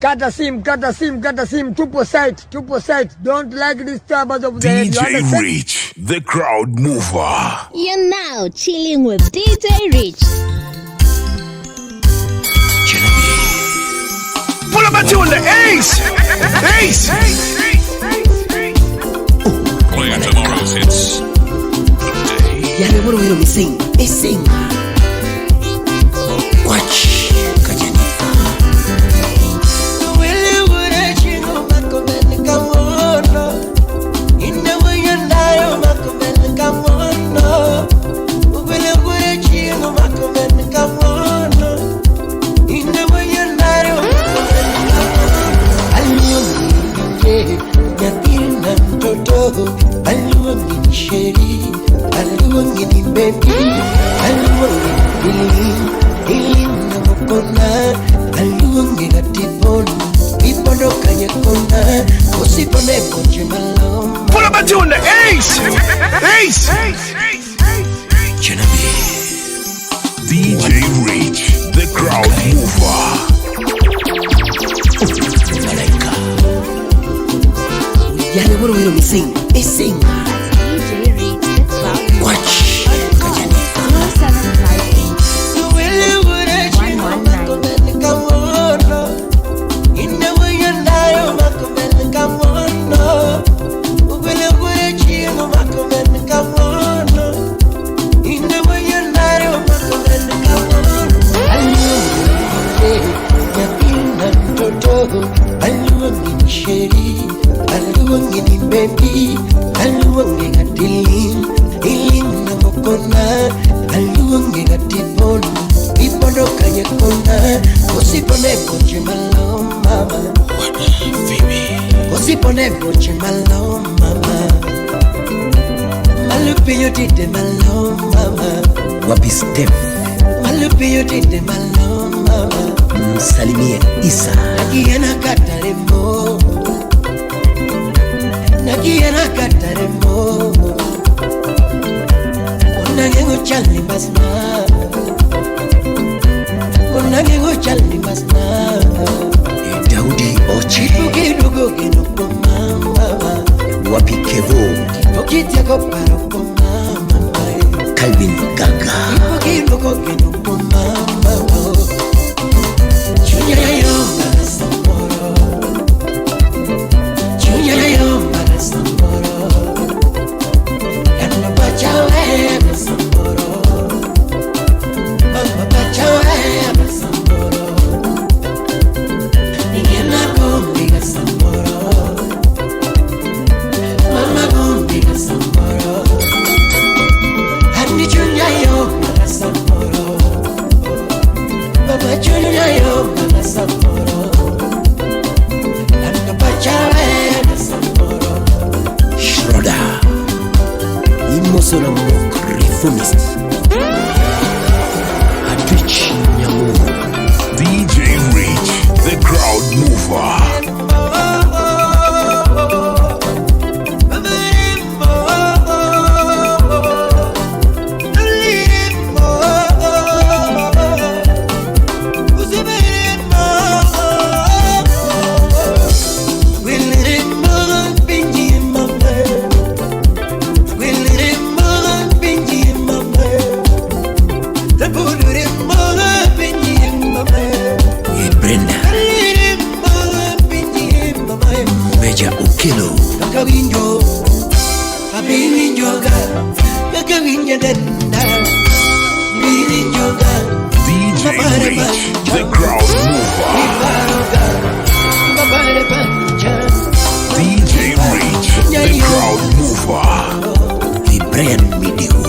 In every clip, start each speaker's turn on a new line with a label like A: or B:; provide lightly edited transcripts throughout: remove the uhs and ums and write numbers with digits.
A: Kata simu, kata simu, kata simu. Tupo site, tupo site. Don't like disturbance of the head. You
B: DJ
A: understand?
B: Rich, the crowd mover.
C: You're now chilling with DJ Rich.
B: Pull up a tune, the Ace! Ace!
D: Playing tomorrow's hits. Today.
E: Yale boro wiro missing, missing. Watch Kajanifa.
B: Pull up a tune, the Ace! Ace! DJ Rich, the crowd mover.
E: Malaika. Yale boro wiro missing, missing.
C: That's DJ Rich, the crowd mover.
E: Watch
C: Or call
E: Kajanifa.
C: 0758 119.
E: Wapi Steph? Msalimie Isa. Daudi Ochi. Wapi Kevo? Calvin Gaga. Schroeder. Imosola Mok Reformist. Adrich Nyamuru.
B: DJ Rich, the crowd mover.
E: Brenda. Meja Okelo.
B: DJ Rich, the crowd mover. DJ Rich, the crowd mover.
E: Brian Midigo.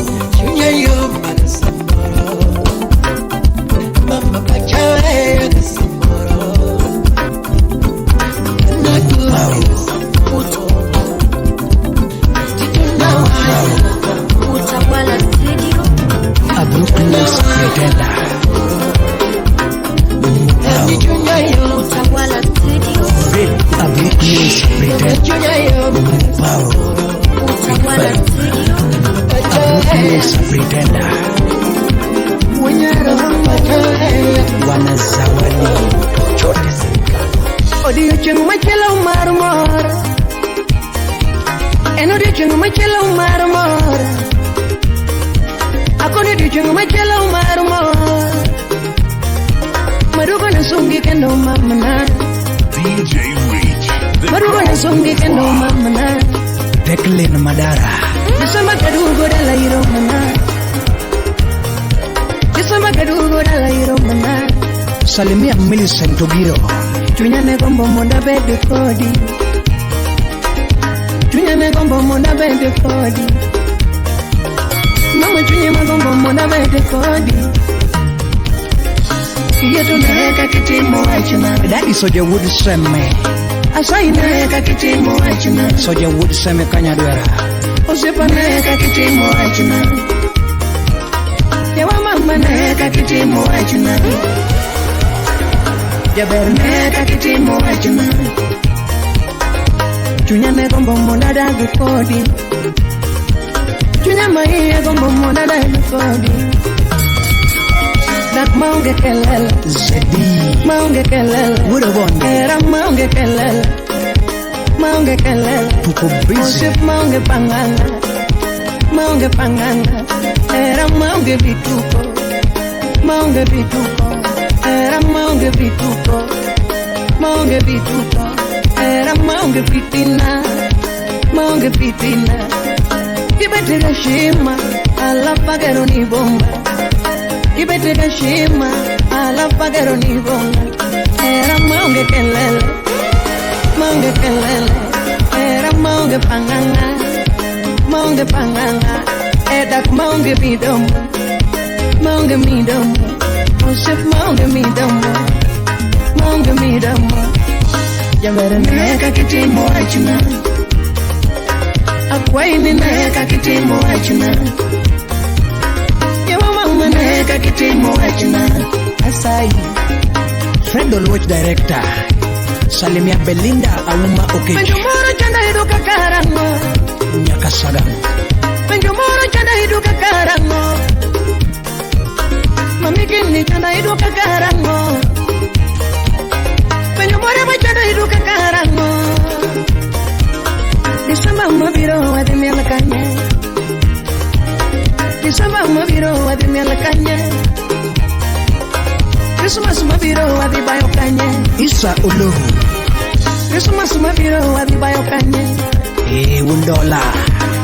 C: Utawala Studio.
F: Odiochieng' machielo mar mor. En odiochieng' machielo mar mor. Akoni odiochieng' machielo mar mor. Maduogo ne sungi kendo mamana.
B: DJ Rich, the
F: Maduogo ne
B: crowd
F: sungi kendo
B: mover.
F: mamana.
G: Declan Madara.
F: Disemba kaduogo dala iromana. Disemba kaduogo dala iromana.
G: Salimia Millicent Ogiro.
F: Chunya ne gombo mondo abed kodi. Chunya ne gombo mondo abed kodi. Mama chunye magombo mondo abed kodi. Iyie to ne kaka itimo wachna.
G: Daddy Soja Wood Seme.
F: Asayi ne kaka itimo wachna.
G: Soja Wood Seme Kanyadwera.
F: Osiepa ne kaka itimo wachna. Yawa mama ne kaka itimo wachna. Jaber ne kaka itimo wachna. Chunya ne gombo mondo adag kodi. Chunya ma iye gombo mondo adag kodi. Dak maonge kelele,
G: Zedi.
F: Maonge kelele.
G: Wuod Obondo.
F: Hera maonge kelele, maonge kelele.
G: Tuko busy.
F: Osiep maonge panganga, maonge panganga. Hera maonge vituko, maonge vituko. Hera maonge vituko, maonge vituko. Hera maonge fitina, maonge fitina. Kibete shima, alapagero ni bomba. Kibete shima, alapagero ni bomba. Hera maonge kelele, maonge kelele. Hera maonge panganga, maonge panganga. Edak maonge midomo, maonge midomo. Osiep maonge midomo, maonge midomo. Jaber ne kaka itimo wachna. Akwayi ni ne kaka itimo wachna. Yawa mama ne kaka itimo wachna. Asayi.
G: Fred Oluoch Director. Salimia Belinda Auma Okech.
F: Penjo moro chanda iduka karang'o.
G: Nyakasaga.
F: Penjo moro chanda iduka karang'o. Mami gini chanda iduka karang'o. Penjo moro ma chanda iduka karang'o. Disemba mabiro wadhi miel kanye. Disemba mabiro wadhi miel kanye. Christmas mabiro wadhi bayo kanye.
G: Isa Olowu.
F: Christmas mabiro wadhi bayo kanye.
G: Eh, Wundola.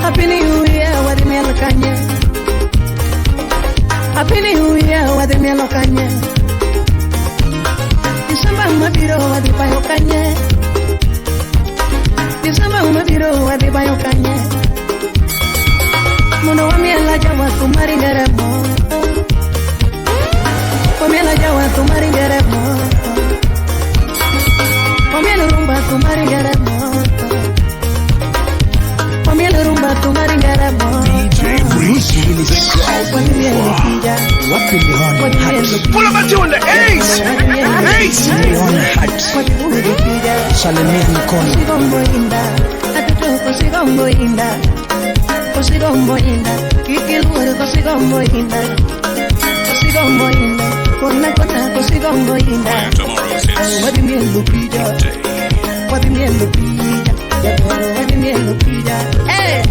F: Happy New Year wadhi miel kanye. Happy New Year wadhi mielo kanye. Disemba mabiro wadhi bayo kanye. Disemba mabiro wadhi bayo kanye. Mondo wamiel ajawa tumaringere mo. Wamiel ajawa tumaringere mo. Wamiel rumba tumaringere mo. Wamiel rumba tumaringere mo.
B: DJ Rich, the crowd mover.
G: Wapi Lihon Hat.
D: Pull up a tune, the ace! Ace!
G: Lihon Hat. Salimia Mkono.
F: Kosigongo inda, atuto kosigongo inda, kosigongo inda, kikiluor kosigongo inda, kosigongo inda, kona kona kosigongo inda.
D: Play tomorrow's hits.
F: Wadhi mielo pija,
D: Day.
F: Wadhi mielo pija, jagoro wadhi mielo pija. Eh,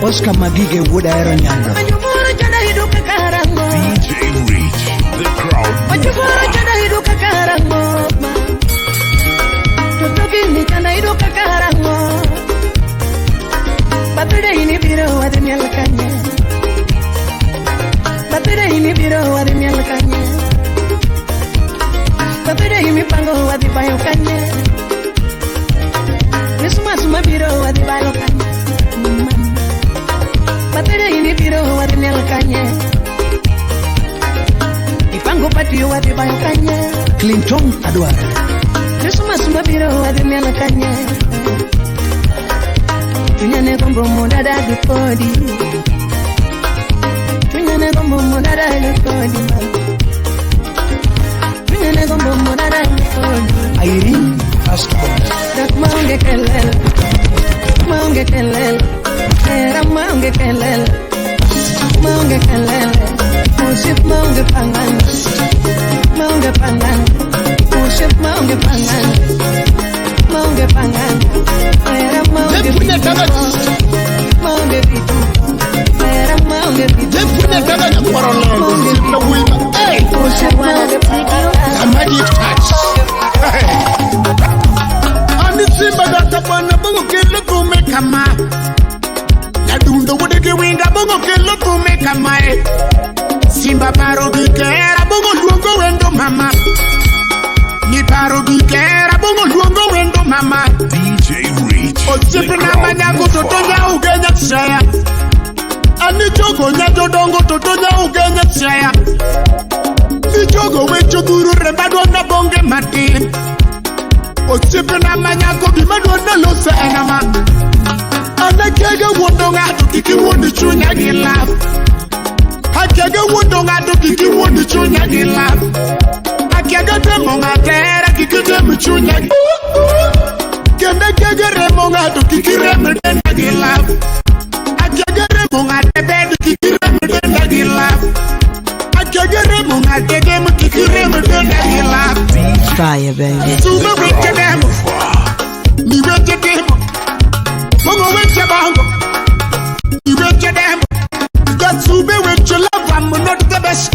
G: Oscar Magige Wuod Ahero Nyando.
F: penjo moro chanda iduka karang'o.
B: DJ Rich, the crowd
F: Penjo moro
B: mover.
F: chanda iduka karang'o. Toto gini chanda iduka karang'o. Birthday ni biro wadhi miel kanye. Birthday ni biro wadhi miel kanye. Birthday mipango wadhi bayo kanye. Christmas mabiro wadhi bayo kanye. Mama. Birthday ni biro wadhi miel kanye. Ipango party wadhi bayo kanye.
G: Clinton Adwar.
F: Christmas mabiro wadhi miel kanye. Chunya ne gombo mondo adag kodi. Chunya ne gombo mondo adag kodi. Chunya ne gombo mondo adag kodi.
G: Irene Firstborn.
F: Dak maonge kelele, maonge kelele. Hera maonge kelele, maonge kelele. Osiep maonge pangana, maonge pangana. Osiep maonge pangana.
H: Nyakwaro lendo osiepna wuoyi ma hey! A magic touch. Hey! Ani simba data bwana bongo kelo thume kama. Nyadundo wuod gi winga bongo kelo thume kama e. Simba paro gi kera bongo luongo wendo mama. Ni paro gi kera bongo luongo wendo mama.
B: DJ Reach, the
H: Osiepna
B: crowd
H: manyago to
B: mover.
H: tonya ugenya chiaya. Ani jogo nya jodongo to tonya ugenya chiaya. Ni jogo wecho dhuru remba dwonda bonge matin. Osiepna manyago gima dwonda loso en ama. An akiaga wuondo ng'ato kik iwuond chunya gi laf. Akiaga wuondo ng'ato kik iwuond chunya gi laf. Akiaga temo ng'ato hera kik item chunya gi Kendo akiaga remo ng'ato kik irem denda gi laf. Akiaga remo ng'ato e bed kik irem denda gi laf. Akiaga remo ng'ato e game kik irem denda gi laf.
F: Fire, baby.
H: Sume weche demo, mi weche timo, bongo weche bongo, mi weche demo. Gasube weche love, I'm not the best,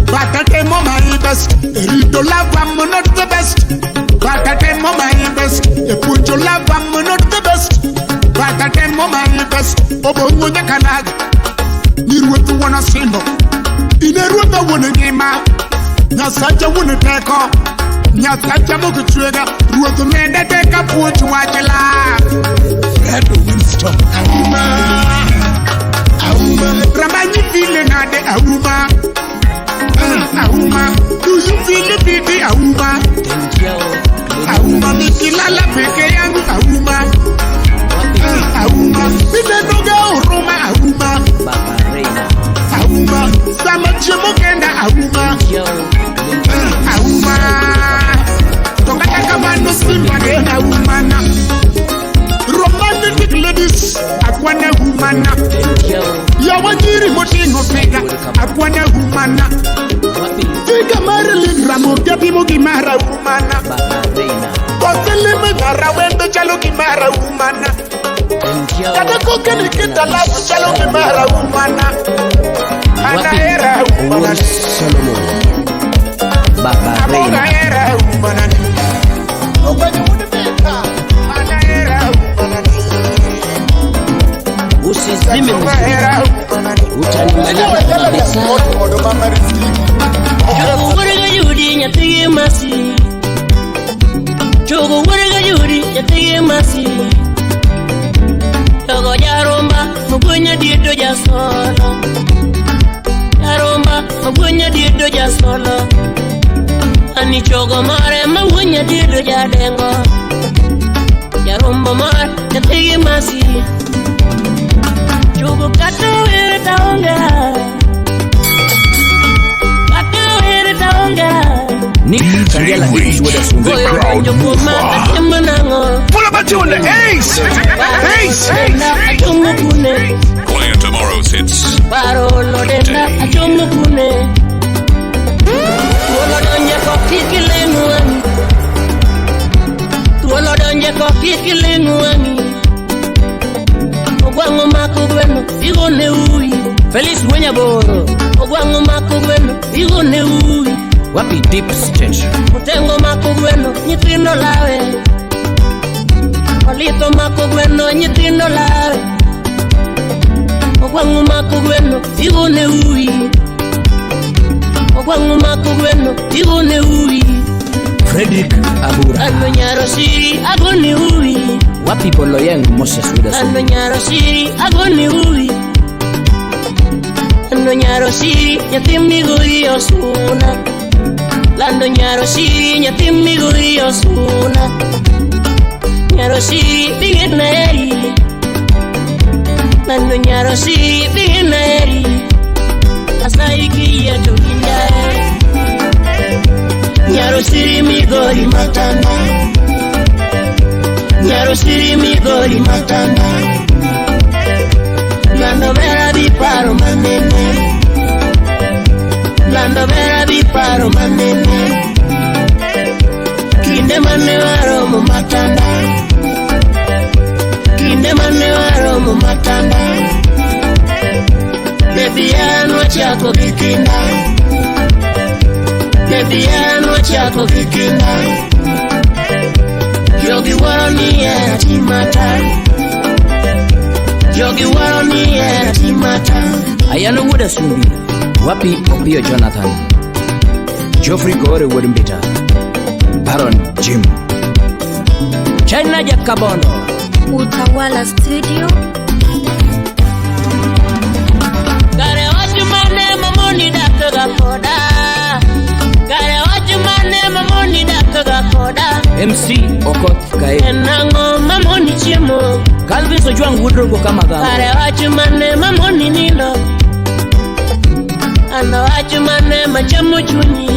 H: but I temo my best. Erito love, I'm not the best, but I temo my best. Epucho love, I'm not the best, but I temo my best. Obongo nyakanaga, ni ruoth wuon osimbo, in e ruodha wuon ngima, Nyasacha wuon teko, Nyasacha mok chwega, ruoth mede teka puonj wach love.
G: Fredo Winston.
H: Auma, auma, Ramanyi feel nade auma, auma, do you feel it auma, auma, nikilala peke yangu auma, auma, minenoga huruma auma, auma, sama chiemo kenda auma, auma, to kata kamano simba ne aumana. Romantic ladies, akwana humana. Yawa nyiri moting'o figa, akwana humana. Figa Marilyn Ramogi apimo gi mara humana. Koselime mara wendo chalo gi mara humana. Kata koke nikita lafu chalo gi mara humana. Anahera humana.
E: Solomon. Baba
H: Abonga
E: Reina.
H: hera humana. Anahera humana.
E: Usizime
H: Abonga
E: muziki.
H: hera humana.
E: Utanimaliza kabisa.
F: Chogo wuod yudi nyathigi masi. Chogo wuod yudi nyathigi masi. Chogo jarumba mugwenya diedo jasolo. Jarumba mugwenya diedo jasolo. Ani chogo mare mugwenya diedo jadengo. Jarumba mare nyathigi masi. Chogo kata were taonga. Kata were taonga.
E: Nick
B: DJ
E: Kangela
B: Reach,
E: Ace wuod Asumbi.
B: the crowd mover.
D: Pull up a tune, Ace! Ace!
B: Playing tomorrow's hits. Today.
F: Thuolo donje ko kik iling' wang'i. Ogwang' omako gweno, igone uwi.
E: Felix Wenyaboro.
F: Ogwang' omako gweno, igone uwi.
E: Wapi Deep State.
F: Otengo omako gweno, nyithindo lawe. Olitho omako gweno, nyithindo lawe. Ogwang' omako gweno, igone uwi. Ogwang' omako gweno, igone uwi.
E: Frederick Abura.
F: Ano nyaro siri, agone uwi.
E: Wapi Boloyeng Moses wuod
F: Ano
E: Asumbi.
F: nyaro siri, agone uwi. Ano nyaro siri, nyathi migori osuna. Lando nyaro siri, nyathi migori osuna. Nyaro siri, bigena eri. Lando nyaro siri, bigena eri. Asai kiyie to winjae. Nyaro siri migori matanda. Nyaro siri migori matanda. Lando vera di paro manene. Lando vera di paro manene. Kinde mane waromo matanda. Kinde mane waromo matanda. Ne Baby an wachako gi kinda. Baby an wachako gi kinda. Jogi wuoro ni hera timata. Jogi wuoro ni hera timata.
E: Ayano wuod Asumbi. Wapi Opiyo Jonathan. Geoffrey Gore wuod Mbita. Baron Jim. China Jakabondo.
C: Utawala Studio.
F: Kare wach mane mamoni dak ga koda. Kare wach mane mamoni dak ga koda.
E: MC Okoth Kae.
F: En ang'o mamoni chiemo.
E: Calvin Ojwang wuod Rogo Kamagambo.
F: Kare wach mane mamoni nindo. Ano wach mane machamo chunyi.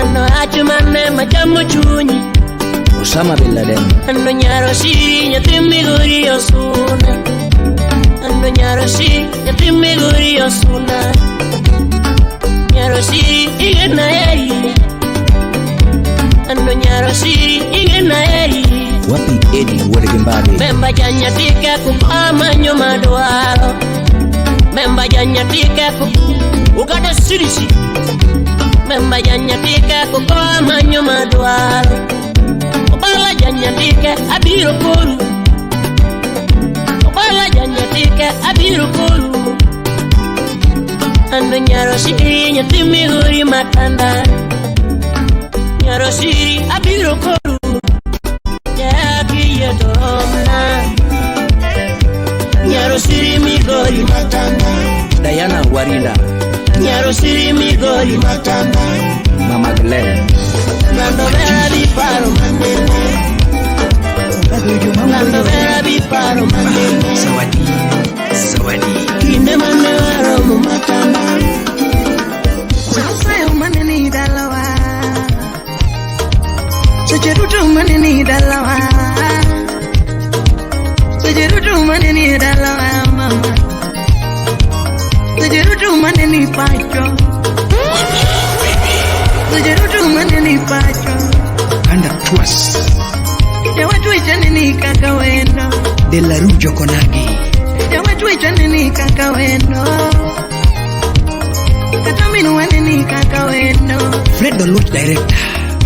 F: Ano wach mane machamo chunyi.
E: Osama Bin Laden.
F: Ano nyaro siri nyathi migori osuna. Ano nyaro siri nyathi migori osuna. Nyaro siri igena eri. Ano nyaro siri igena eri.
E: Wapi Eddie wuod Gimbadi.
F: Memba janyatika kupamanyo madwaro. Memba janyatika ku Uganda City. Memba janyatika kupamanyo madwaro. Obala janyatika abiro koru. Obala janyatika abiro koru. Ando nyaro siri nyathi migori matanda. Nyaro siri abiro koru. Jaki yetomna. Nyaro siri migori matanda.
E: Diana Warinda.
F: Nyaro siri migori matanda.
E: Mama Glenn.
F: Lando vera di paro manene. Lando vera di paro manene.
E: Zawadi. Zawadi.
F: Kinde mane waromo matanda.
I: Sayo maneni dalawa. Secherutu maneni dalawa. Secherutu maneni dalawa mama. Secherutu maneni pacho. Secherutu maneni pacho.
G: Kanda Twas.
I: Jawatu chaneni kaka wendo.
G: De la Rujo Konagi.
I: Jawatu chaneni kaka wendo. Kata minu waneni kaka wendo.
G: Fred Oluch director.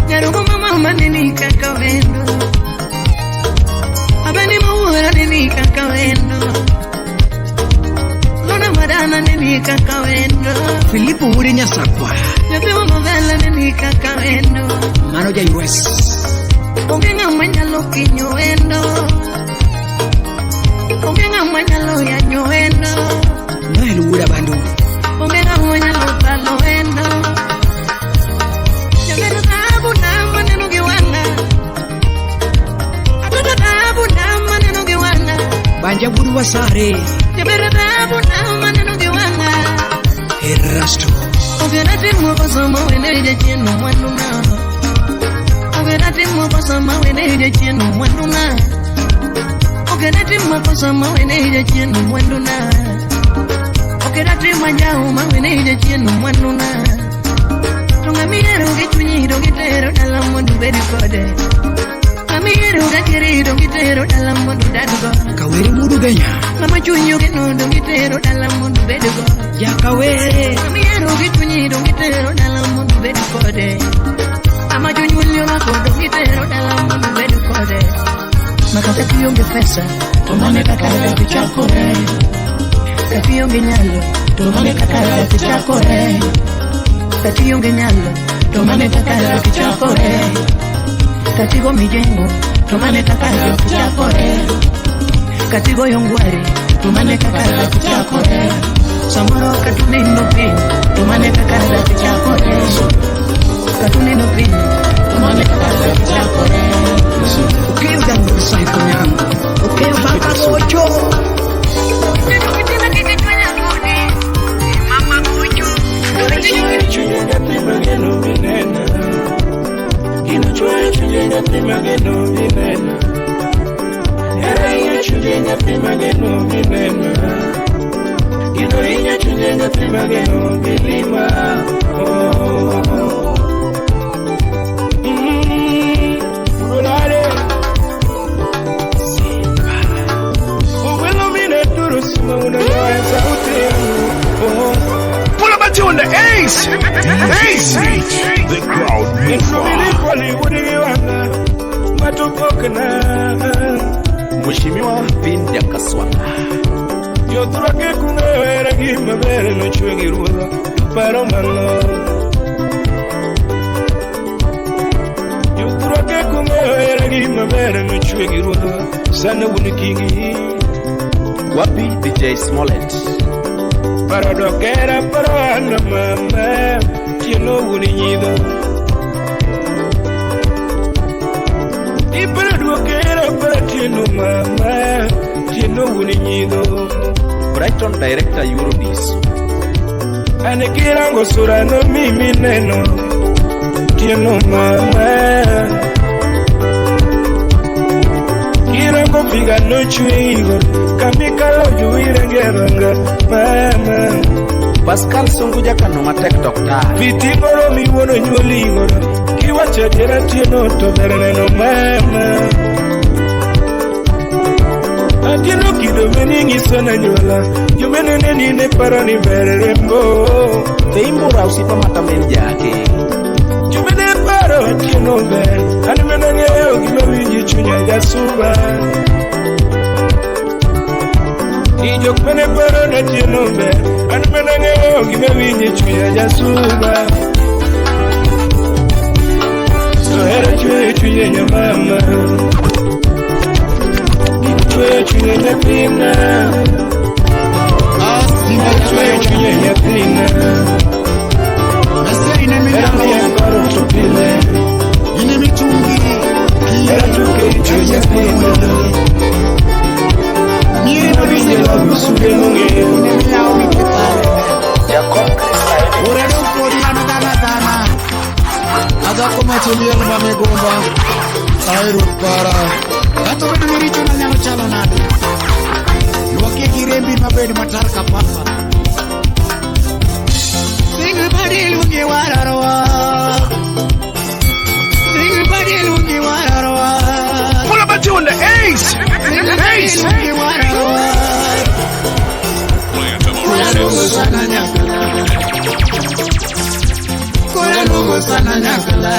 I: Nyarugo mama maneni kaka wendo. Abeni mawura neni kaka wendo. Lona madana neni kaka wendo.
G: Filipo Wuri Nyasakwa.
I: Nyapewa mavela neni kaka wendo.
G: Mano ja US.
I: Onge ng'ama nyalo kinyo wendo. Onge ng'ama nyalo yanyo wendo.
G: Noel Wuod Abandu.
I: Onge ng'ama nyalo thalo wendo. Jaber dhahabu na maneno gi wang'a. Atoto dhahabu na maneno gi wang'a.
G: Banja Wuod Wasare.
I: Jaber dhahabu na maneno gi wang'a.
G: Erasto.
I: Ogena timo koso mawene jachien mwanduna. Ogena timo koso mawene jachien mwanduna. Ogena timo koso mawene jachien mwanduna. Ogena timo jao mawene jachien mwanduna. To ng'amihero gi chunyi to gitero dala mondo ubed kode. Ng'amihero gadieri to gitero dala mondo udag-go.
G: Kawere Wuod Ugenya.
I: Ng'ama chunyi ogeno to gitero dala mondo ubedgo.
G: Jakawere.
I: Ng'amihero gi chunyi to gitero dala mondo ubed kode. Ng'ama jonyuolni orwako to gitero dala mondo ubed kode. Makata kionge pesa to mane kaka dak chakore. Kata ionge nyalo to mane kaka dak chakore. Kata ionge nyalo to mane kaka dak chakore. Kata igo mijengo to mane kaka dak chakore. Kata igoyo ngware to mane kaka dak chakore. Samoro kata unindo piny to mane kaka dak chakore. Kata unindo piny to mane kaka dak chakore.
G: Okeyo Daniel Saiko Nyango. Okeyo Baba Gocho.
H: Una
J: to pokna.
E: Mheshimiwa Vin Jakaswanga.
J: Jothurwa kung'eyo hera gima ber nochwe gi ruodhwa paro mang'o. Jothurwa kung'eyo hera gima ber nochwe gi ruodhwa sana wuon kingi.
E: Wapi DJ Smollett.
J: Paro dok hera paro an mama tieno wuon nyidho. Iparo duok hera paro tieno mama tieno wuon nyidho.
E: Brighton Director Eurodis.
J: An kirango sura no mimi neno tieno mama. Kirango piga no chwe kamikalo juirenge mama.
E: Pascal Sunguja kano matek doctor.
J: Vitingoro miwono nyuoli godo kiwacho adiera tieno to ber neno mama. Atieno kido mane nyiso na nyuola jomene ne ni ne paro ni ber rembo.
E: Teimbura osiepa matamen jake.
J: Jomene paro atieno ber an mana ng'eyo gima winjo chunya jasuba. Jok mane paro na atieno ber an mana ng'eyo gima winjo chunya jasuba. Sohera chwe chunye nyamama. Chwe chunye nyathina. Chwe chunye nyathina. Hera paro to pile. Hera tuke chwe nyathina. Awinjo lagu suge mong'eyo.
H: Adhako macho liel mamegomba ahero para kata obedo ni richo na nyalo chalo nade luokie gi rembi mabed matar ka pamba. Sing badi luongi wararwa. Sing badi luongi wararwa.
D: Pull up a tune the Ace. Ace.
B: Playing tomorrow's hits.
H: Kora luongo sana nyakala.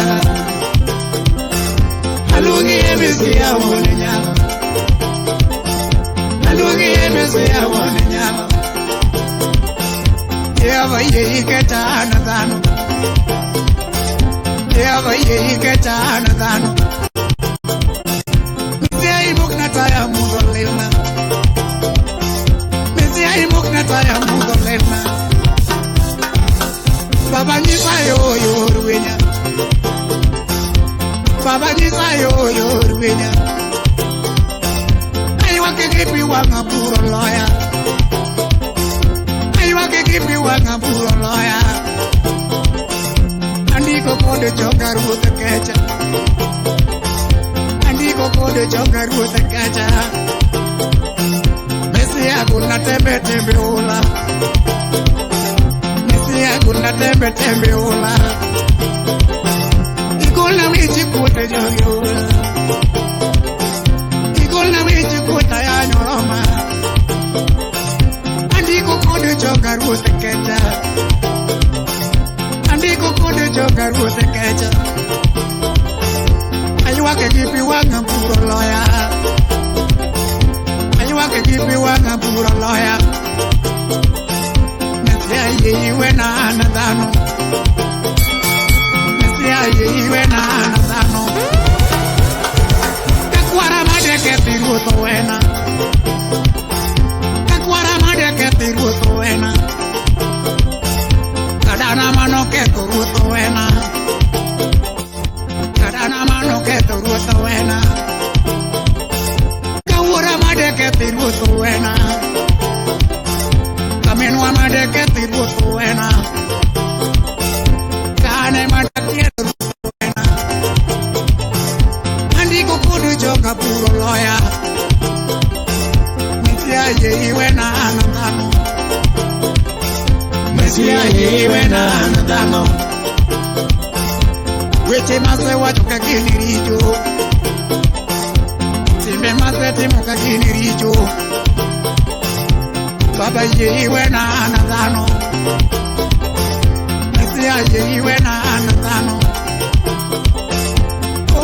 H: Aluongi emesi awone nyako. Aluongi emesi awone nyako. Jehova yie iketa an dhano. Jehova yie iketa an dhano. Mesia imukna taya mudho lilna. Mesia imukna taya mudho lilna. Baba nyisa yo yor winya. Baba nyisa yo yor winya. Aywak gi pi wang'a buro loya. Aywak gi pi wang'a buro loya. Andiko kod joga ruoth kecha. Andiko kod joga ruoth kecha. Mesia guna tembe tembe ula. Mesia guna tembe tembe ula. Igolna weche kuote jogi ula. Igolna weche kuota ya nyoroma. Andiko kod joga ruoth kecha. Andiko kod joga ruoth kecha. Aywak gi pi wang'a buro loya. Aywak gi pi wang'a buro loya. Mesia yie iwena an dhano. Mesia yie iwena an dhano. Kakwara madeke thi ruoth owena. Kakwara madeke thi ruoth owena. Kadana manoketho ruoth owena. Kadana manoketho ruoth owena. Kawuora madeke thi ruoth owena. Kaminwa madeke thi ruoth owena. Kane madakie ruoth owena. Andiko kod joka buro loya. Mesia yie iwena an dhano. Mesia yie iwena an dhano. Weche masewacho ka gin richo. Timbe masetimo ka gin richo. Baba yie iwena an dhano. Mesia yie iwena an dhano.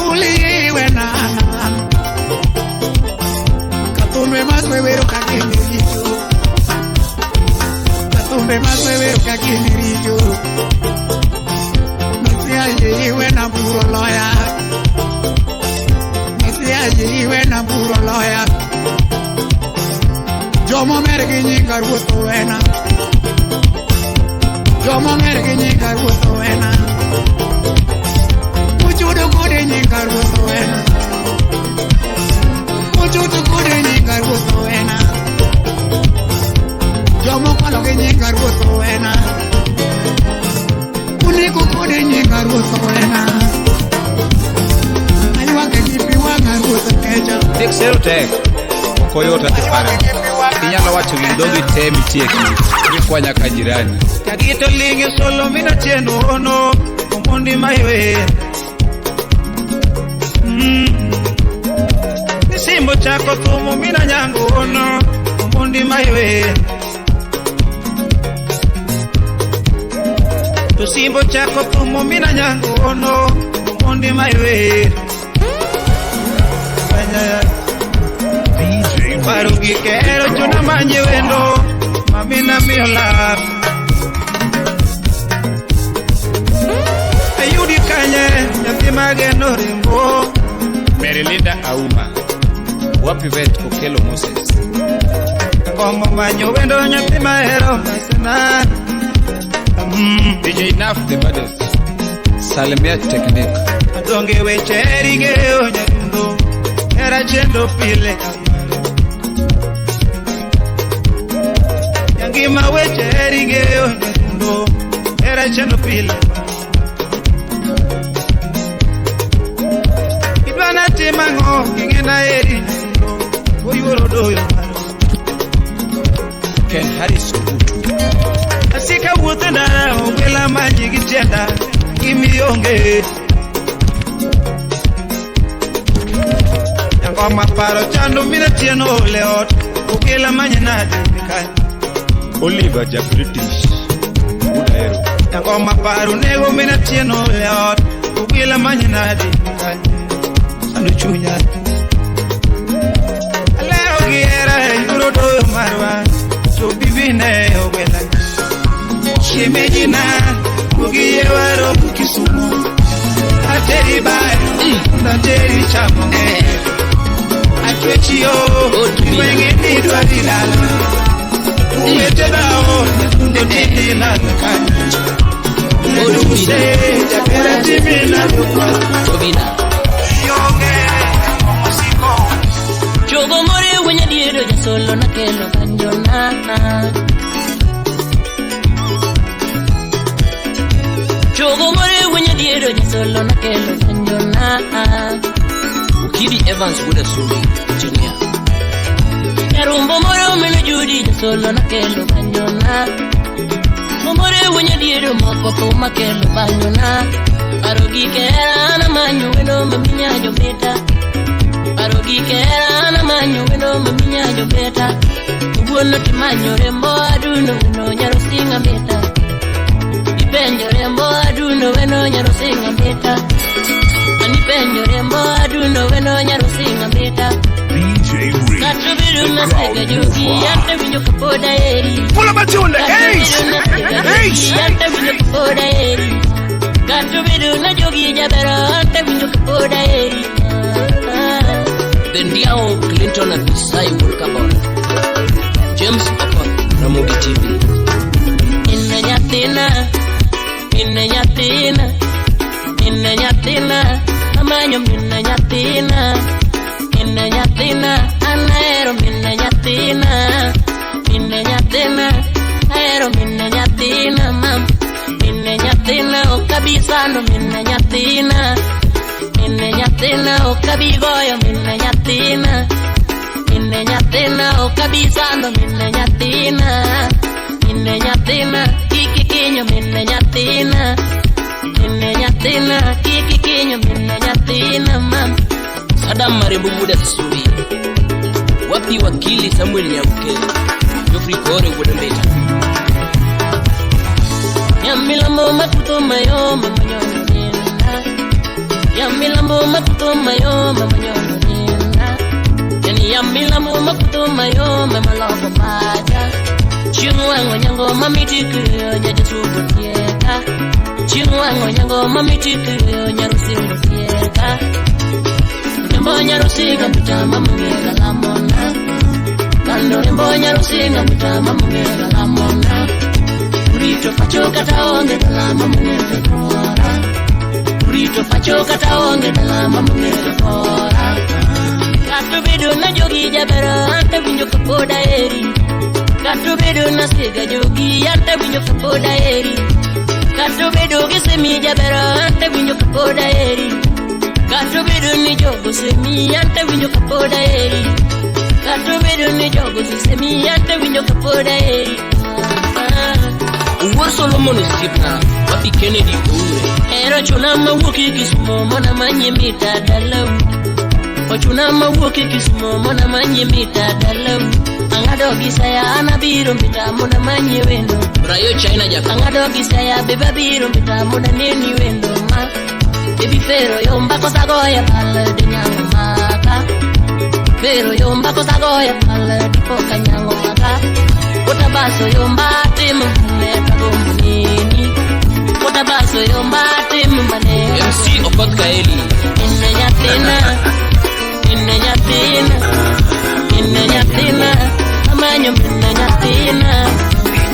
H: Uli yie iwena an dhano. ka gini richo. Masiaye iwe na buro loya. Masiaye iwe na buro loya. Jomo mergi nyinga ruoth owena. Jomo mergi nyinga ruoth owena. Uchudo kode nyinga ruoth owena. Uchudo kode nyinga ruoth owena. Jomo kwalo gi nyinga ruoth owena. Uneko kode nyinga ruoth owena. Aywak gi pi wang'a ruoth kecha.
K: Tek sero tek. Ok oyot ati paro. Inyalo wacho gi dhogi te mitieki. Ikwa nyaka jirani.
J: Kagito lingi solo mina chendo ono Omondi maiwe. Nisimbo chako thumo mina nyango ono Omondi maiwe. Tusimbo chako thumo mina nyango ono Omondi maiwe. Parugi kero chuna manje wendo mamina miola. Ayudi kanye nyathi mageno ringo.
K: Merilinda Auma. Wapi vet Okelo Moses.
J: Ngombo manyo wendo nyathi mahero masana.
K: DJ Enough the baddest. Salimia Technique.
J: Adonge weche rigeo nyadundo. Era chendo pile. Ngima weche rigeo nyadundo. Era chendo pile. Idwana timango kingena eri nyadundo. Oyuoro doyo.
K: Ken Harris Ogutu.
J: Asika wuotho ndara ogwela manyi gi tienda gimionge. Nyangoma paro chando mina tieno ole ot ogwela manyi nade mikany.
K: Oliver ja British. Udaero.
J: Nyangoma paro nego mina tieno ole ot ogwela manyi nade mikany. Sando chunya. Leo giera yuro doyo marwa to bibine ogwela. Shimejina mugiye waro Kisumu. Ateri bai ateri chamo. Atwechio wenge ni dwari lala. Uwete bao ndo tindi na kanya. Oduse japera timina kwa.
F: Tobina.
J: Yonge mosiko.
F: Jogo more wenye diero ja solo na kelo banjona. Jogo more wenye diero ja solo na kelo banjona.
L: Ukidi Evans Buda Sumbi Engineer.
F: Yarumbo more meno judi ja solo na kelo banjona. Momore wenye diero moko kuma kelo banjona. Arogi kera na manyo weno maminya jobeta. Arogi kera na manyo weno maminya jobeta. Ubuono timanyo rembo aduno weno nyaro singa beta. Ipenjo rembo aduno weno nyaro singa beta. Anipenjo rembo aduno weno nyaro singa beta.
B: DJ Reed.
F: Katubiru na sega jugi ante winjo kapoda eri.
D: Pull up a tune the ace. Ace.
F: Ante winjo kapoda eri. Katubiru na jogi jabero ante winjo kapoda eri.
L: The Ndiao Clinton Abisai Workabon. James Okoth Ramogi TV.
F: Inna nyathina, inna nyathina, inna nyathina, amanyo minna nyathina. Minna nyathina, anahero minna nyathina. Minna nyathina, ahero minna nyathina mam. Minna nyathina okabisando minna nyathina. Minna nyathina okabigoyo minna nyathina. Minna nyathina okabisando minna nyathina. Minna nyathina kikikinyo minna nyathina. Minna nyathina kikikinyo minna nyathina mam.
L: Adam Marembo Buda Sumbi. Wapi wakili Samuel Nyauke. Geoffrey Kore Wuod Mbita.
F: Yamilambo makuto mayo mama nyono nina. Yamilambo makuto mayo mama nyono nina. Yani yamilambo makuto mayo mama loko pacha. Chieng' wang' onyango mamiti kiyo nyajasugo tieka. Chieng' wang' onyango mamiti kiyo nyarusingo tieka. Rembo nyarusinga mitama mungera lamona. Kando rembo nyarusinga mitama mungera lamona. Urito pacho kata onge dala mungera kora. Urito pacho kata onge dala mungera kora. Kato bedo na jogi jabero ante winjo kapoda eri. Kato bedo na siga jogi ante winjo kapoda eri. Kato bedo gi semi jabero ante winjo kapoda eri. Kato bedo ni jogo semi ante winjo kapoda eri. Kato bedo ni jogo semi ante winjo kapoda eri.
L: Wuor Solomon osiepna, wapi Kennedy Oure.
F: Ero chuna mawuok e Kisumo mona manye mita dalau. Ochuna mawuok e Kisumo mona manye mita dalau. Ang'ado gi saya an abiro mita mona manye wendo.
L: Brayo China jaka.
F: Ang'ado gi saya bebe abiro mita mona neni wendo ma. Baby fero yomba kosagoya pal de nyango maka. Fero yomba kosagoya pal di poka nyango maka. Kotabaso yomba timo mane kagombo nini. Kotabaso yomba timo mane.
L: MC Okoth Kaeli.
F: Inne nyathina, inne nyathina, inne nyathina, amanyo minne nyathina,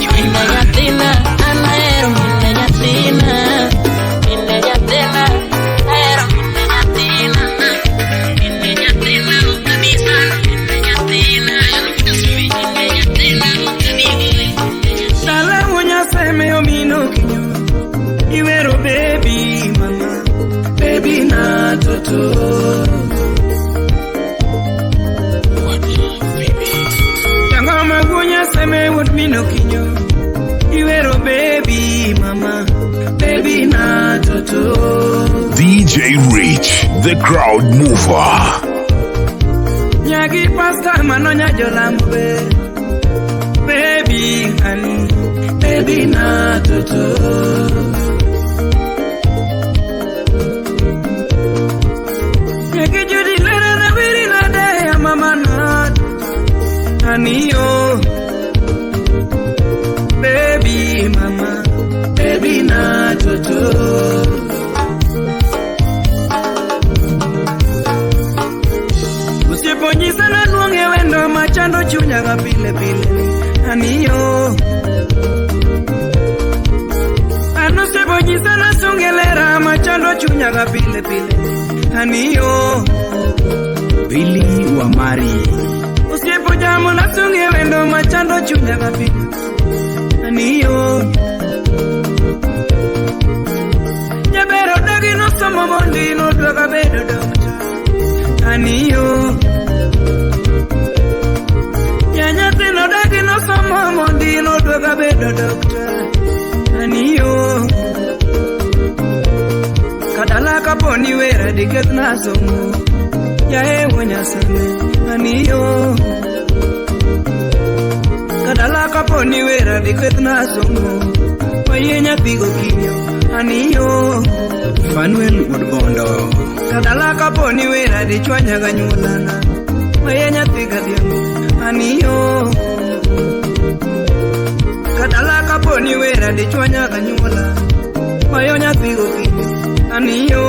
F: inne nyathina, anahero minne nyathina, minne nyathina, ahero minne nyathina, minne nyathina kabisa, minne nyathina, minne nyathina kabisa.
J: Dala wunyaseme omino kinyo iwero baby mama baby na toto. Tangoma wunyaseme wuod mino kinyo iwero baby mama baby na toto.
B: DJ Rich, the crowd mover.
J: Nyagi pasta mano nyajolambo be baby honey baby na toto. Nyagi judi lera na wiri na de ya mama na honey oh baby mama baby na toto. Usiponyisa na luonge wendo machando chunya ga pile pile aniyo. Ano usiponyisa na sungelera machando chunya ga pile pile aniyo.
E: Billy wa Mari.
J: Usipojamo na sunge wendo machando chunya ga pile aniyo. Jabero dagi no somo mondi no dwaga bedo doctor aniyo. Ya nyathino dagi no somo mondi no dwaga bedo doctor aniyo. Kadala kaponi wera dikethna somo yae wunyaseme aniyo. Kadala kaponi wera dikethna somo wayie nyathi gokinyo aniyo.
E: Fanuel Wuod Bondo.
J: Kadala kaponi wera dichwanya ganyuolana wayie nyathi gadhiambo aniyo. Kadala kaponi wera dichwanya ganyuola wayo nyathi gokinyo aniyo.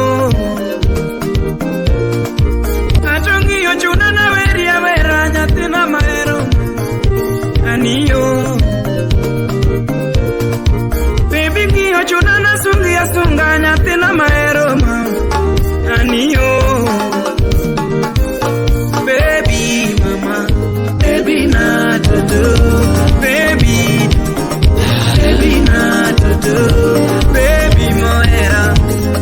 J: Atong'iyo chuna na weri awera nyathina mahero aniyo. Baby ng'iyo chuna na sungi asunga nyathina mahero ma aniyo. Baby mama baby na toto baby baby na toto baby mohera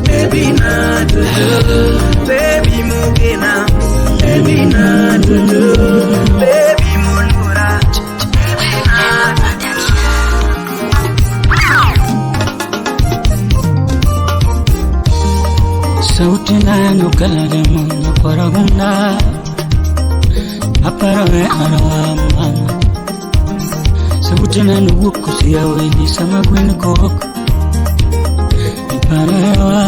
J: baby na toto baby mugena baby na toto baby molura baby na toto.
M: Sauti na nukalare mona koragunda aparame arwa mama. Sauti na nuwuko siya weni sama gwen kok iparewa.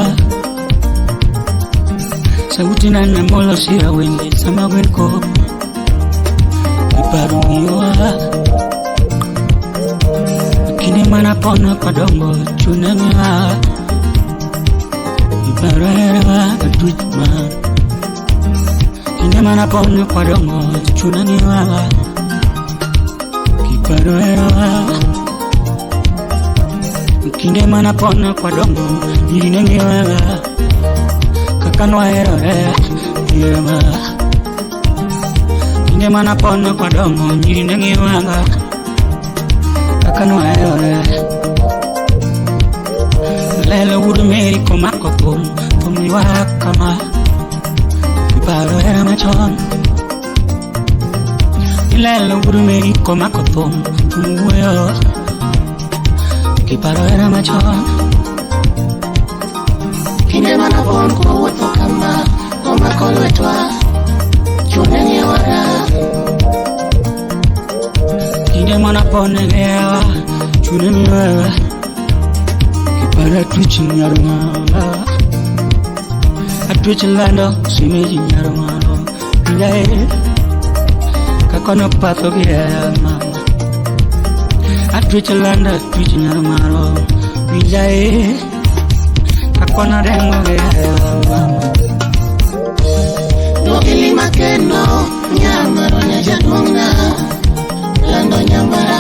M: Sauti na namolo siya weni sama gwen kok iparumiwa. Kinde mana pona kodongo chune miwa Iparo herawa atwich ma. Kinde mana pona kodongo chune miwa Kiparo herawa. Kinde mana pona kodongo nyirine miwa Kaka nwaherore ma. Kinde mana pona kodongo nyirine miwa Kaka nwaherore. Lelo wuod Mary komako thum, thum ywak kama Kiparo hera machon. Lelo wuod Mary komako thum, thum wuoyo Kiparo hera machon.
N: Kinde manapon kowuotho kama komako lwetwa chune ng'iwara.
M: Kinde manapon ng'iwa chune ng'iwa Kiparo atwich nyar mama. Atwich lando simeji nyar mama. Pinjae kakono patho gi hera mama. Atwich lando atwich nyar maro. Pinjae kakono rengo gi hera mama.
N: Duogi lima kendo nyamaro nyajaduong'na lando nyamara.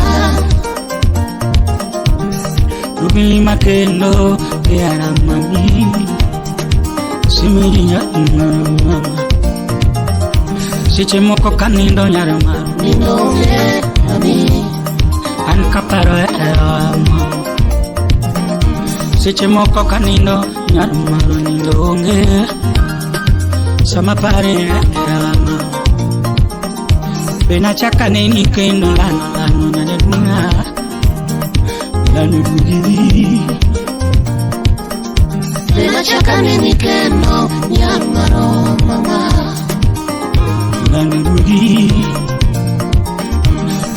M: Duogi lima kendo hera mami. Simeji nyar mama. Seche moko kanindo nyar maro.
N: Nindo onge mami.
M: An kaparo hera mama. Seche moko kanindo nyar maro nindo onge. Sama pare hera mama. Be nachaka neni kendo lano lano nyaduong'a. Lano dugi.
N: Be nachaka neni kendo nyamaro mama.
M: Lano dugi.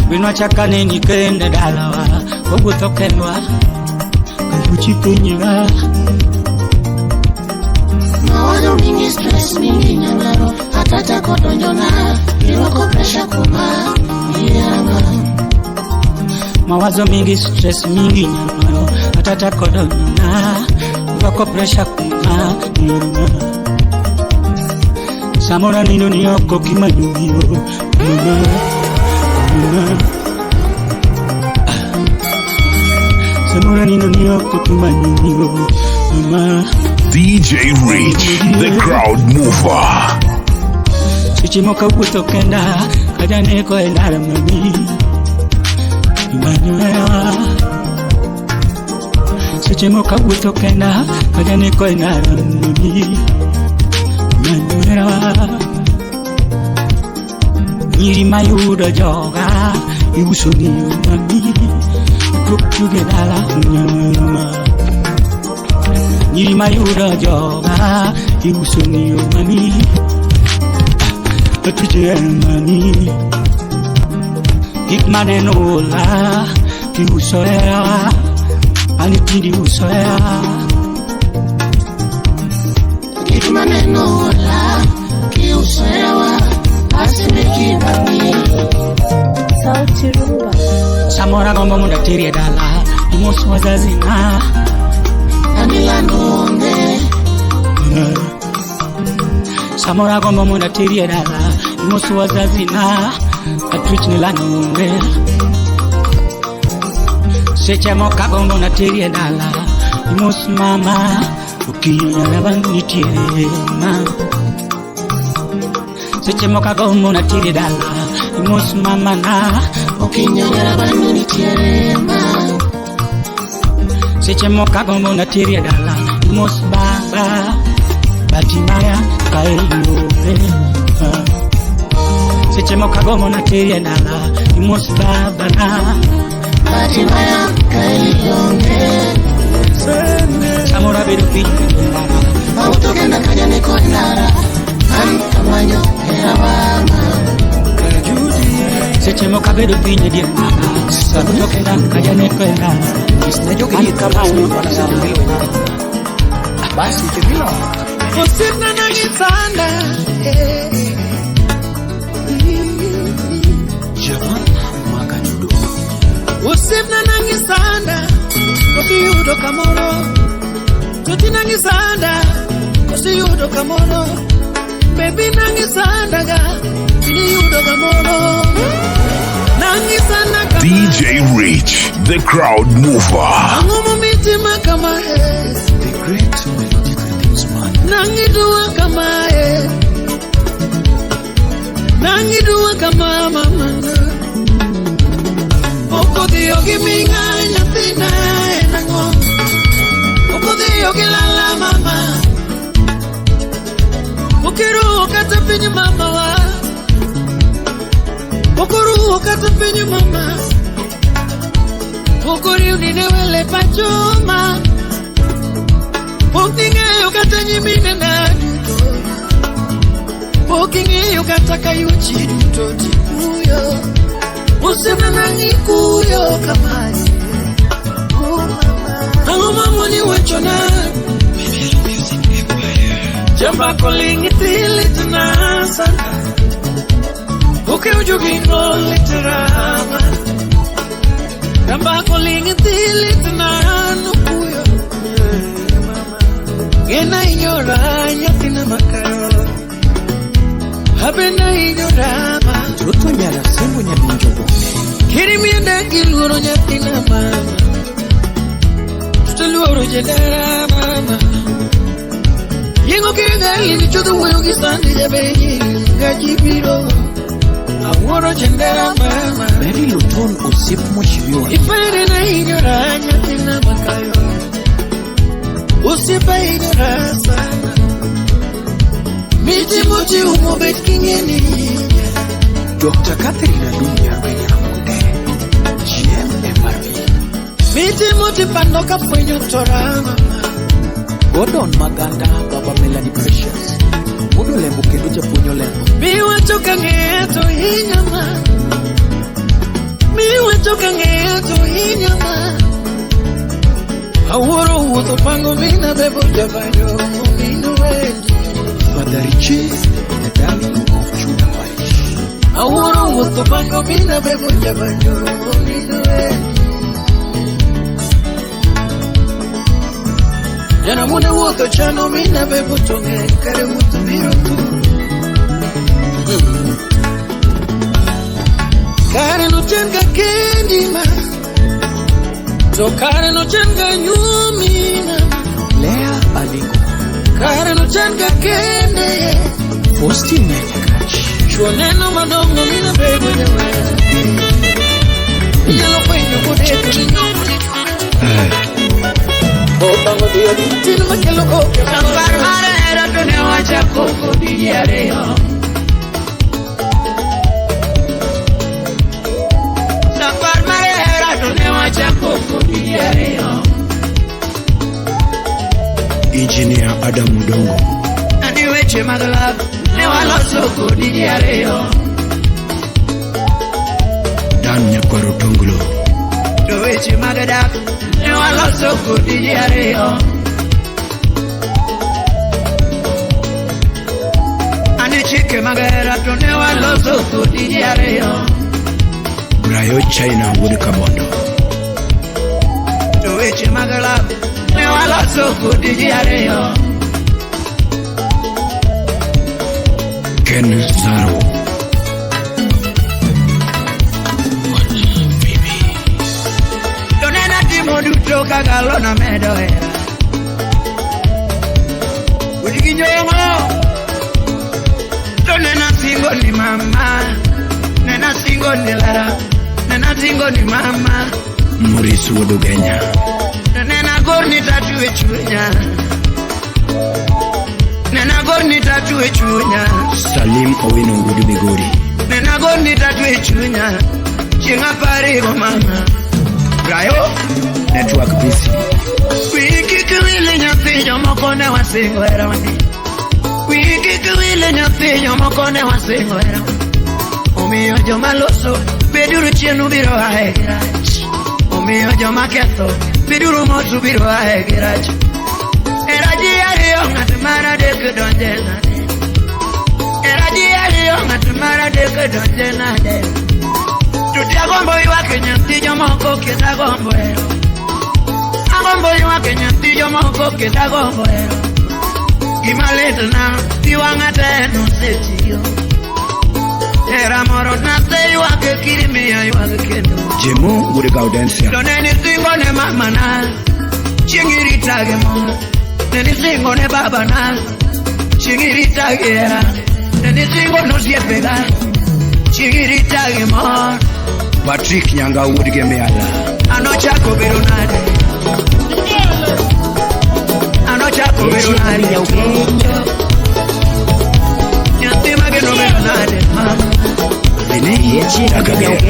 M: Be nachaka neni kendo dalawa wawuotho kendwa kaluchi penyiwa.
N: Mawazo mingi stress mingi nyamaro hata tako donjona irwako pressure kuma nyama.
M: Mawazo mingi stress mingi nyamaro hata tako donjona irwako pressure kuma nyama. Samora nindo ni oko kimanyo biro mama mama. Samora nindo ni oko kimanyo biro mama.
B: DJ Rich, the crowd mover.
M: Seche moko awuotho kenda kajaneko e ndara mami. Imanyo hera. Seche moko awuotho kenda kajaneko e ndara mami. Imanyo hera. Nyiri mayudo joga iuso ni mami. Tok tuge dala nyama. Nyiri mayudo joga iuso ni mami. Atuje mami. Gik maneno ola kiuso hera. Ani tindi uso hera.
N: Gik maneno ola kiuso hera. Asemeki mami.
C: Sauti Rumba.
M: Samora gombo mondo ateri e dala imos wazazi na
N: Anilando onge.
M: Samora gombo mondo ateri e dala imos wazazi na atwich ni lando onge. Seche moko agombo nateri e dala imos mama okinyo nyaraba nitiere ma. Seche moko agombo nateri e dala imos mama na
N: okinyo nyaraba nitiere ma.
M: Seche moko agombo nateri e dala imos baba Batimaya kaelore. Seche moko agombo nateri e dala imos baba na
N: Batimaya kaelore.
M: Samora bedo piny ndara
N: Mawuotho kenda kajaneko e ndara an kamanyo hera mama.
M: Seche moko abedo piny e dier ndara Mawuotho kenda kajaneko e ndara an kamanyo hera mama.
G: Basi kivilo.
J: Osiepna nangisanda.
E: Jaman Makanyudo.
J: Osiepna nangisanda. Biniyudo kamoro. Baby nangi sandaga. Biniyudo kamoro. Nangi sandaga.
B: DJ Rich, the crowd mover.
J: Ang'o momitima kamae?
G: The great melodic rhythms man.
J: Nangi duwa kamae. Nangi duwa kama mama. Okodhiyo gi ming'a nyathina en ang'o? Okodhiyo gi lala mama. Okiruwo kata piny mamawa. Okoruwo kata piny mama. Okoriwni ne wele pacho ma. Pok ing'eyo kata nyiminena duto. Pok ing'eyo kata kayuchi duto tikuyo. Osiepna nang'i kuyo kamae. Ang'o mamoni wachona? Jamba koling litna sana. Okew jogi no literama. Jamba koling litna nukuyo. Gena inyora nyathina makayo. Abena inyora ma.
G: Ruto nyara sembo nyabinjo bonde.
J: Kiri miende giluoro nyathina mama. Toluoro jedara mama. Yengo kigali michodho wuoyo gi sandi jabenyi gaji biro. Awuoro jendera mama.
G: Mary Luton osiep mheshimiwa.
J: Ifere na inyora nyathina makayo. Osiepa inyora sana. Miti moji umo bet king'eni.
G: Dr. Catherine Adum Nyarwenya Ramonde. GM MRV.
J: Miti moti pando ka fwenyo tora mama.
G: Gordon Maganda, Baba Melanie Precious. Wuod Olembo kendo japuonj Olembo.
J: Miwacho ka ng'eya to hinya ma. Miwacho ka ng'eya to hinya ma. Awuoro wuotho pango mina bebo jabanyo mino wendi.
G: Father Richie, the darling of Judah Parish.
J: Awuoro wuotho pango mina bebo jabanyo mino wendi. Jana mune wuotho chano mina bebo tonge kare wuotho biro tu. Kare no chenga kendi ma. To kare no chenga nyumi ma.
G: Lea Alingo.
J: Kare no chenga kende.
G: Faustine Nyakach.
J: Chuo neno madongo mina bebo nyawe. Inyalo fwenyo kodeko ni nyumo ni Opango dhiyo gi tin makelo koke.
I: Safar mar hera to ne wachako kodi ji ariyo. Safar mar hera to ne wachako kodi ji ariyo.
E: Engineer Adam Udongo.
I: Andi weche mag love ne waloso kodi ji ariyo.
E: Dan Nyakwaro Tonglo.
I: To weche mag dak ne waloso kodi ji ariyo. Andi chike mag hera to ne waloso kodi ji ariyo.
E: Brayo China Wuod Kabondo.
I: To weche mag love ne waloso kodi ji ariyo.
E: Ken Zaro.
I: To nena timo duto kaka lona medo hera. Udgi nyong'o. To nena singo ni mama. Nena singo ni lara. Nena singo ni mama.
E: Maurice Wuod Ugenya.
I: To nena gorni tatu e chunya. Nena gorni tatu e chunya.
E: Salim Owino Wuod Migori.
I: Nena gorni tatu e chunya. Chieng' aparigo mama. Brayo.
E: Network busy.
I: Wiyi kik wil nyathi jomoko ne wasingo herani. Wiyi kik wil nyathi jomoko ne wasingo herani. Omiyo joma loso beduru chien ubiro ae gi rach. Omiyo joma ketho beduru mos ubiro ae gi rach. Hera ji ariyo ng'at mar adek donje nade. Hera ji ariyo ng'at mar adek donje nade. To agombo ywak nyathi jomoko kendo agombo hero. Agombo ywak nyathi jomoko kendo agombo hero. Gima litna pi wang'a te nosetiyo. Hera moro naseywak kiri miya ywak kendo.
E: Jemo wuod Gaudensia.
I: To ne nisingo ne mamana chieng' irita gi mor. Ne nisingo ne babana chieng' irita gi hera. Ne nisingo nosiepega chieng' irita gi mor.
E: Patrick Nyanga wuod Gemiala.
I: Anochako bedo nade? Anochako bedo nade? Nyathi mageno bedo nade? Mama.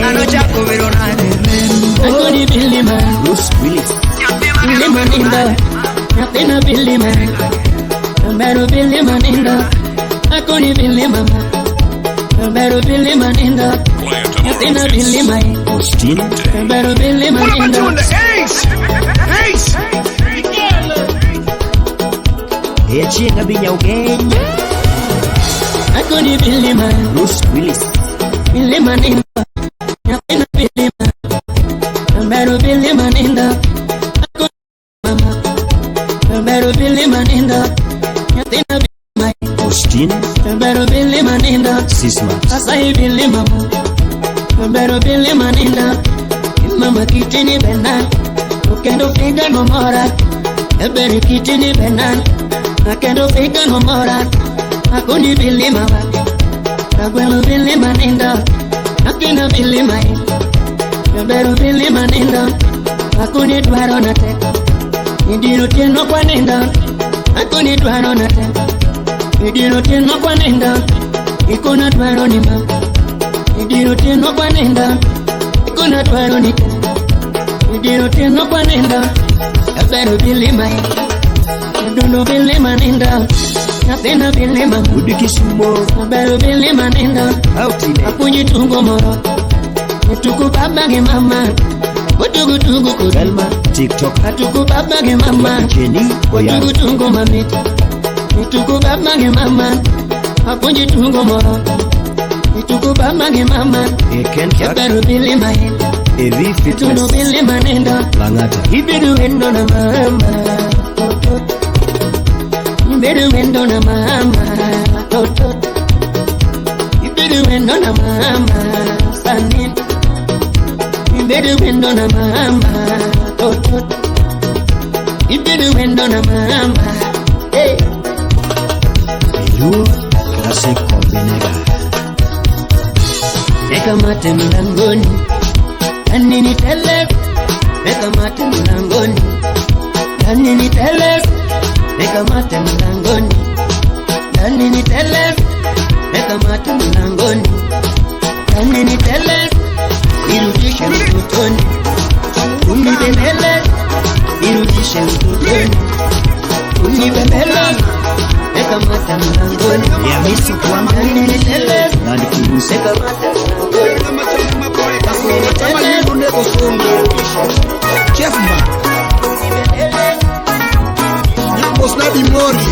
I: Anochako bedo nade?
F: Akoni bilima,
E: Bruce Willis.
F: bilima nindo, nyathina bilima, Oberu bilima nindo, akoni bilima ma, Oberu bilima nindo, nyathina bilima,
E: Austin.
F: Oberu bilima
D: Pull up a
F: nindo.
D: tune to Ace. Ace.
M: Chieng' abi Nyaugenyo.
F: Akoni bilima,
E: Bruce Willis.
F: bilima nindo, nyathina bilima, Oberu bilima nindo, akoni mama, Oberu bilima nindo, nyathina bilima,
E: Austin.
F: Oberu bilima nindo.
E: Sismas.
F: Asai bili mama, Bero bili maninda, Mama kitini bena, Okendo figa no mora, Eberi kitini bena, Akendo figa no mora, Akundi bili mama, Aguelo bili maninda, Akina bili mai, Bero bili maninda, Akundi dwaro na te, Idiro tieno kwa ninda, Akundi dwaro na te, Idiro tieno kwa ninda, Ikona dwaro ni ma. Idiro tieno kwa nenda, ikona dwaro ni te. Idiro tieno kwa nenda, abero bilima, adundo bilima nenda, nyathina bilima,
E: Wuod Kisumo.
F: abero bilima nenda,
E: Autine.
F: apuonji tungo moro, tuku baba gi mama, otugu tugu kodi,
E: Selma. TikTok.
F: atuku baba gi mama,
E: Jenny Oyaro.
F: otugu tungo mamit, tuku baba gi mama, apuonji tungo moro, tuku baba gi mama.
E: Ken Clark.
F: Abero bilima,
E: AV
F: tuno
E: Fitness.
F: bilima nenda.
E: Lang'ata.
F: Ibedo wendo na mama, toto. Ibedo wendo na mama, toto. Ibedo wendo na mama, sani. Ibedo wendo na mama, toto. Ibedo wendo na mama, hey.
E: Luo Classic Combinega.
F: Weka mate mlangoni, nani niteleze? Weka mate mlangoni, nani niteleze? Weka mate mlangoni, nani niteleze? Weka mate mlangoni, nani niteleze? Nirudishe utotoni, unibembeleze, nirudishe utotoni, unibembeleze. Weka mate mlangoni,
E: Hamisi Kwama.
F: nani niteleze?
E: Land Cruiser.
F: Weka mate mlangoni.
H: Chefma Osnabi Mori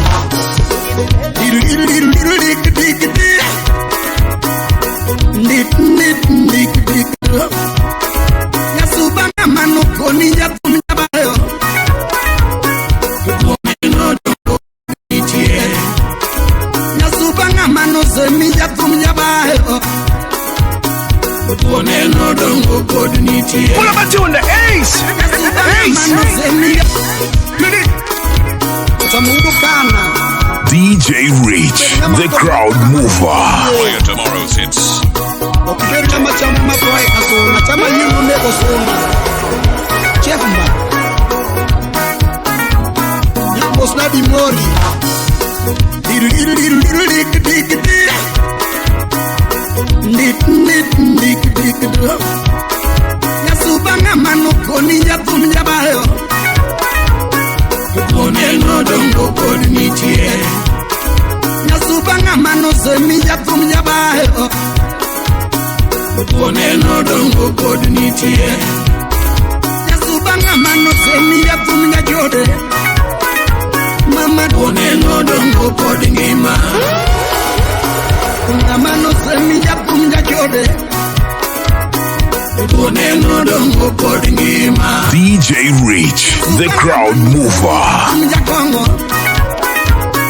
H: Nyasuba ng'ama nokoni jathum jabayo Nyasuba ng'ama nosemi jathum jabayo
D: Pull up a tune to Ace. Ace.
H: Samudo kana
B: DJ Rich, the crowd mover.
O: Play tomorrow's hits.
H: Ok ber chama chama mathoe kasuna chama yiru nego suna Chefma Osnabi Mori Nyasuba ng'ama nokoni jathum jabayo Oneno dongo pod nitie Nyasuba ng'ama nosemi jathum jabayo Oneno dongo pod nitie Nyasuba ng'ama nosemi jathum jachode Mama oneno dongo pod ngima Ng'ama nosemi jathum jachode Oneno dongo pod ngima
B: DJ Rich, the crowd mover.
H: Mjakongo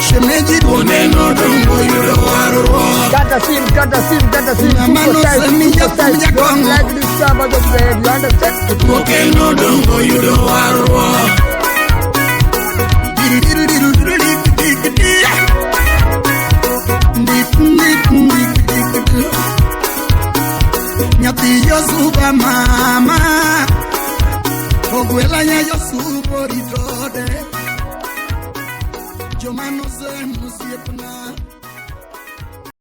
J: Shemeji duonde nodongo yudo warruok.
A: Kata sim, kata sim, kata sim.
J: Ng'ama
A: Tupo site,
J: nosemi
A: tupo
J: jathum
A: site. Don't
J: jakong'o.
A: like this type of behavior, you understand?
J: Duoke nodongo yudo warruok. Nyathi Josuba mama ogwela nya Josuba oritode joma nosem osiepna.